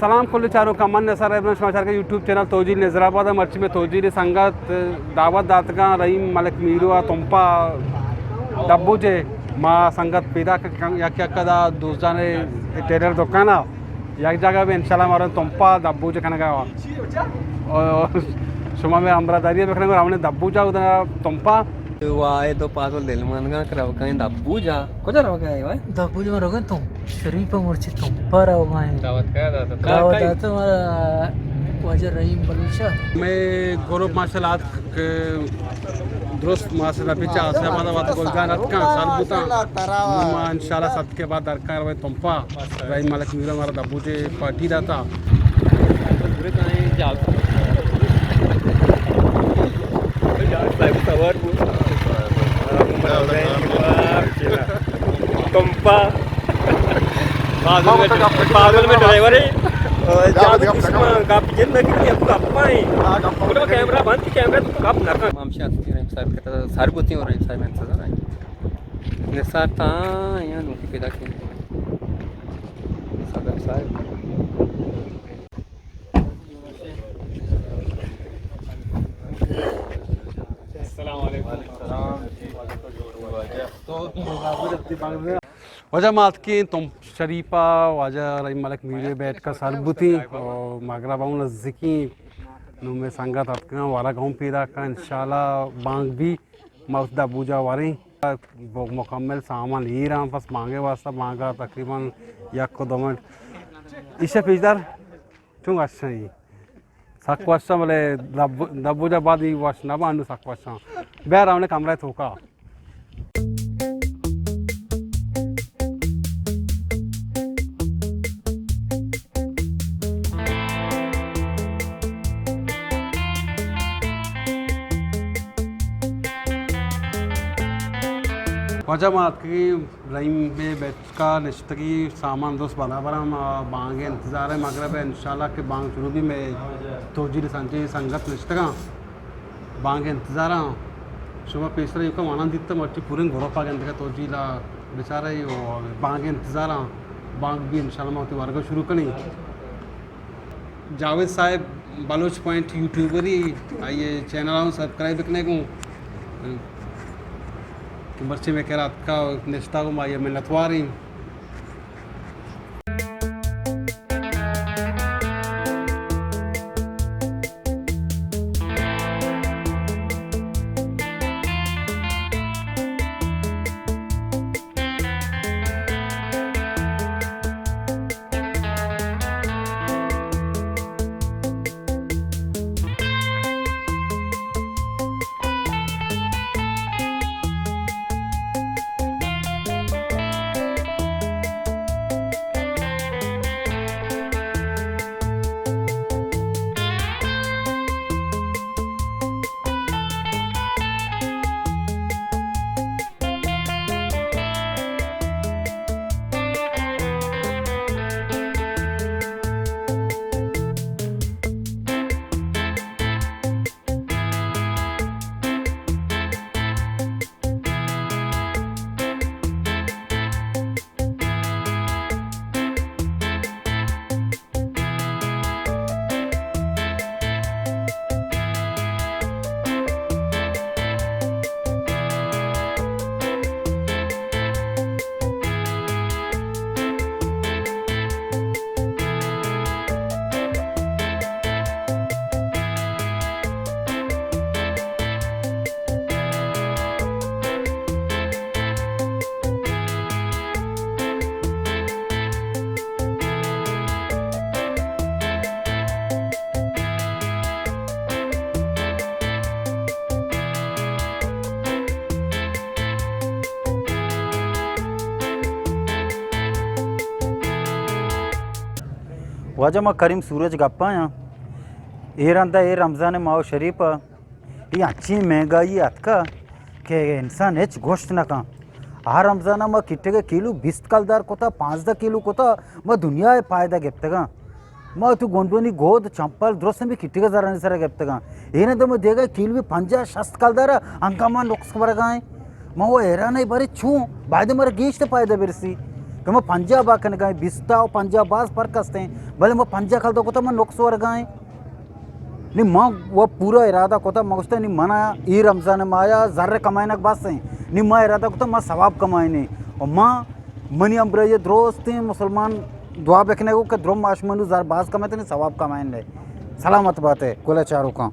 سلام کل چاروکاں، من نثار ابراہیم، شما چارگ ئے یوٹیوب چینل توجیل نظر آباد ءَ۔ مرچی مئے توجیل سنگت دعوت داتگاں، رحیم ملک میرو ءَ تمپ ءَ دبوجے۔ ما سنگت پیداک یک یک دا دوست جان ٹیلر دکان ءَ یک جاگہ بہ انشاءاللہ مارا تمپ ءَ دبوجے کنگ ءَ۔ اور شما مئے ہمراہداری بکنگ اور ہمیں دبوجا ادا تمپ ءَ۔ واہ، تو پاس دل مانگا کر روگا ایں دبوجا۔ کجا روگا ایں وای؟ دبوجا ما روگا ایں تمپ شریف ءَ، مرچی تمپ ءَ روگا ایں۔ دعوت کیا داتا؟ دعوت داتا مارا واجہ رحیم بلوچ ءَ۔ مئے گروپ ماشاءاللہ کہ درست ماشاءاللہ پچا سے بعد وقت گلزار اتکاں سر بوتاں۔ ما انشاءاللہ سب کے بعد درکار ہوئے تمپ ءَ۔ رحیم ملک میرو مارا دبوجے پارٹی داتا۔ تمپ ءَ۔ پاگل میں، پاگل میں ڈرائیور ہے۔ جا گپ جن نہ کہ اب گپ پائیں۔ کیمرہ بند، کیمرہ تو گپ نہ کر۔ ہم شاید رحیم صاحب کہتا سر بوتی اور رحیم صاحب انتظار آئیں۔ نثار تا یا نوکی پیدا کیں۔ صدر صاحب۔ السلام علیکم۔ واجہ ما اتکیں تمپ شریف ءَ، واجہ رحیم ملک میرو ءِ بیٹھک ءَ سر بوتیں اور مغرب ہوں نزدیکیں۔ نوں مئے سنگت اتکاں، ورگ ہوں پیداکاں، انشاءاللہ بانگ بی۔ ما وت دبوجا وریں، مکمل سامان ایر آں، پس بانگے واسطہ، بانگا تقریباً یک و دو منٹ۔ ایشی پیشدار چون وش ایں؟ سک وش ایں، بلے دب-، دبوجا بعد ای وش نہ بانو سک وش ایں۔ بیا رونے کمرہ توکا۔ واجہ ما اتکگیں رحیم ءِ بیٹھک ءَ نشتگیں، سامان درست برابر اَنت، ما بانگ ءِ انتظار ءَ، مغرب ءِ انشاءاللہ کہ بانگ شروع بی، مئے توجیل سنجیں سنگت نشتگاں۔ بانگ ءِ انتظاراں۔ شما پیسر ایوکا وانان دیتا، مرچی پوریں گروپ ءَ گندگا توجیل ءَ بچارے او بانگ ءِ انتظاراں۔ بانگ بی انشاءاللہ ما وتی ورگ ءَ شروع کنیں۔ جاوید صاحب بلوچ پوائنٹ یوٹیوبری، آئی ءِ چینل ءَ سبسکرائب بکنے گوں کہ مرچی مئے کرا اتکا نشتا گوں، ما آئی ءِ منتواریں۔ واجہ ما کریم سورج گپا آں۔ اے رندا اے رمضان ماہ شریف ءَ اے انچیں مہنگائی اتکا کہ انسان ہچ گوشت نہ کن۔ آ رمضان ءَ ما کٹگ ءَ کیلو بیست کلدار کتا، پانزدہ کیلو کتا، ما دنیا ءِ پائدہ گپتگاں۔ ما تو گونڈونی گود چمپل درست ہمے کٹگ ءَ زرانی سر ءَ گپتگاں۔ اے نہ تو ما دیگا کیلو پنجاہ شست کلدار ءَ انگا ما نقص برگا ایں۔ ما وہ حیران ءَ بارے چون باید مارا گیشت پائدہ برسی۔ کہ ما پنجاہ با کنگائیں، بیستا و پنجاہ باز فرق ہستیں، بلے ما پنجاہ کلدار کتا ما نقص ورگائیں۔ نی ما و پورا ارادہ کتا، ما گوشتا نی منا ای رمضان مایا زر کمائنگ بس ہیں، نی ما ارادہ کتا ما ثواب کمائنے۔ و ما منی ہمراہی درستیں مسلمان دعا بکنے گو کہ درم آش منو زر باز کمائے تو نی ثواب کمائن لے۔ سلامت باتے کل چاروکاں۔